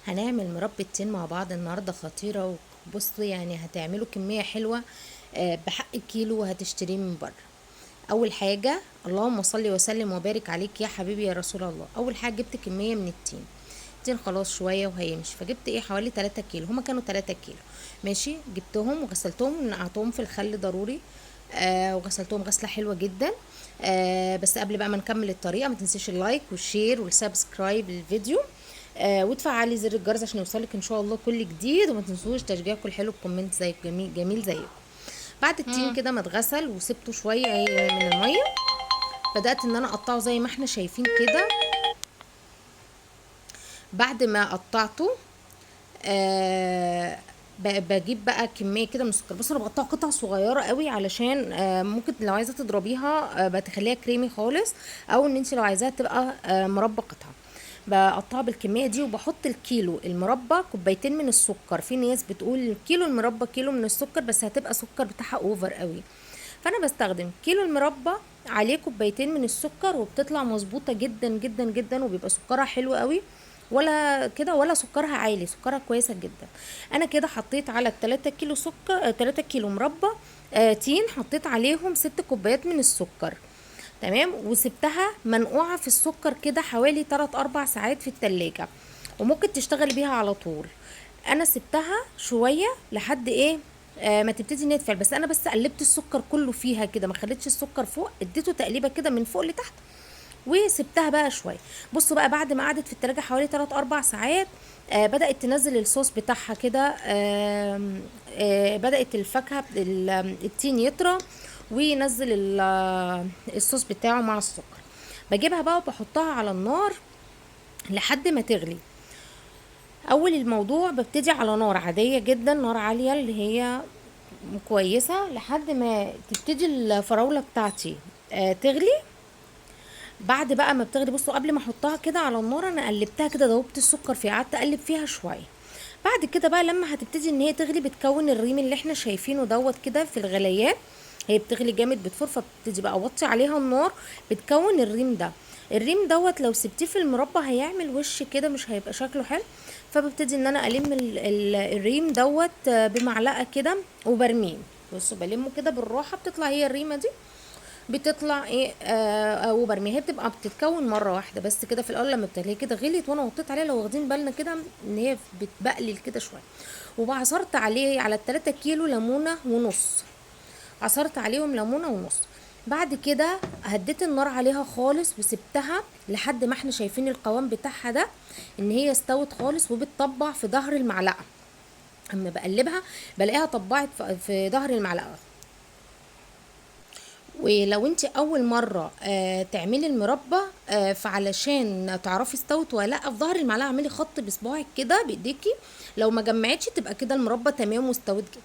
هنعمل مربى التين مع بعض النهارده خطيرة. وبصوا يعني هتعملوا كمية حلوة بحق الكيلو وهتشتريه من بره. اول حاجة اللهم صل وسلم وبارك عليك يا حبيبي يا رسول الله. اول حاجة جبت كمية من التين، التين خلاص شوية وهيمشي، فجبت ايه حوالي 3 كيلو، هما كانوا 3 كيلو ماشي. جبتهم وغسلتهم ونقعتهم في الخل ضروري، وغسلتهم غسله حلوة جدا. بس قبل بقى ما نكمل الطريقة ما تنسيش ال like وال share وال subscribe للفيديو، وتفعلي زر الجرس عشان يوصلك ان شاء الله كل جديد، وما تنسوش تشجيعكم الحلو ب comment زي جميل جميل زيكم. بعد التين كده ما اتغسل وسبته شوية من المية، بدات ان انا اقطعه زي ما احنا شايفين كده. بعد ما قطعته بجيب بقى كمية كده من السكر. بصوا انا بقطعه قطع صغيرة قوي علشان ممكن لو عايزه تضربيها بتخليها كريمي خالص، او ان انت لو عايزاها تبقى مربى قطعه. بقطعها بالكمية دي، وبحط الكيلو المربى كوبايتين من السكر. في ناس بتقول كيلو المربى كيلو من السكر، بس هتبقى سكر بتاعها over قوي، فانا بستخدم كيلو المربى عليه كوبايتين من السكر، وبتطلع مظبوطة جدا جدا جدا، وبيبقى سكرها حلو قوي، ولا كده ولا سكرها عالي، سكرها كويسة جدا. انا كده حطيت على التلاتة كيلو سكر، 3 كيلو مربى، تين، حطيت عليهم 6 كوبايات من السكر تمام، وسبتها منقوعه في السكر كده حوالي 3-4 ساعات في التلاجة، وممكن تشتغلي بيها على طول. انا سبتها شوية لحد ايه، ما تبتدي ان هي تفعل، بس انا بس قلبت السكر كله فيها كده، ما خليتش السكر فوق، اديته تقليبه كده من فوق لتحت، وسبتها بقى شوية. بصوا بقى بعد ما قعدت في التلاجة حوالي 3-4 ساعات، بدأت تنزل الصوص بتاعها كده، بدأت الفاكهة التين يطرى وينزل الصوص بتاعه مع السكر. بجيبها بقى وبحطها على النار لحد ما تغلي. اول الموضوع ببتدي على نار عادية جدا، نار عالية اللي هي كويسة، لحد ما تبتدي الفراولة بتاعتي تغلي. بعد بقى ما بتغلي، بصوا قبل ما احطها كده على النار انا قلبتها كده، دوبت السكر فيها، قعدت اقلب فيها شوية. بعد كده بقى لما هتبتدي ان هي تغلي بتكون الريم اللي احنا شايفينه دوت كده في الغليان، هي بتغلي جامد بتفور، فبتبتدي بقى اوطي عليها النار، بتكون الريم ده. الريم دوت لو سبتيه في المربى هيعمل وش كده مش هيبقى شكله حلو، فببتدي ان انا الم الريم دوت بمعلقه كده وبرميه. بصوا بلمه كده بالراحة، بتطلع هي الريمه دي بتطلع ايه، وبرميها. هي بتبقى بتتكون مرة واحدة بس كده في الاول لما بتغلي كده، غليت وانا وطيت عليها، لو واخدين بالنا كده ان هي بتبقلل كده شوية. وعصرت عليه على التلاتة كيلو ليمونه ونص، عصرت عليهم ليمونه ونص. بعد كده هديت النار عليها خالص وسبتها لحد ما احنا شايفين القوام بتاعها ده ان هي استوت خالص، وبتطبع في ظهر المعلقة. اما بقلبها بلاقيها طبعت في ظهر المعلقة. ولو انت اول مرة تعملي المربى، فعلشان تعرفي استوت ولا لا، في ظهر المعلقة اعملي خط بصباعك كده بايديكي، لو ما جمعتش تبقى كده المربى تمام واستوت جدا.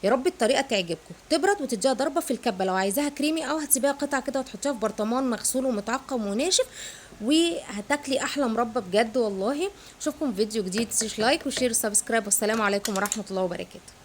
يا رب الطريقة تعجبكم. تبرد وتديها ضربه في الكبه، لو عايزاها كريمي او هتسيبيها قطع كده وتحطيها في برطمان مغسول ومتعقم وناشف، وهتاكلي احلى مربى بجد والله. اشوفكم في فيديو جديد، تنسوش like و share و subscribe، والسلام عليكم ورحمة الله وبركاته.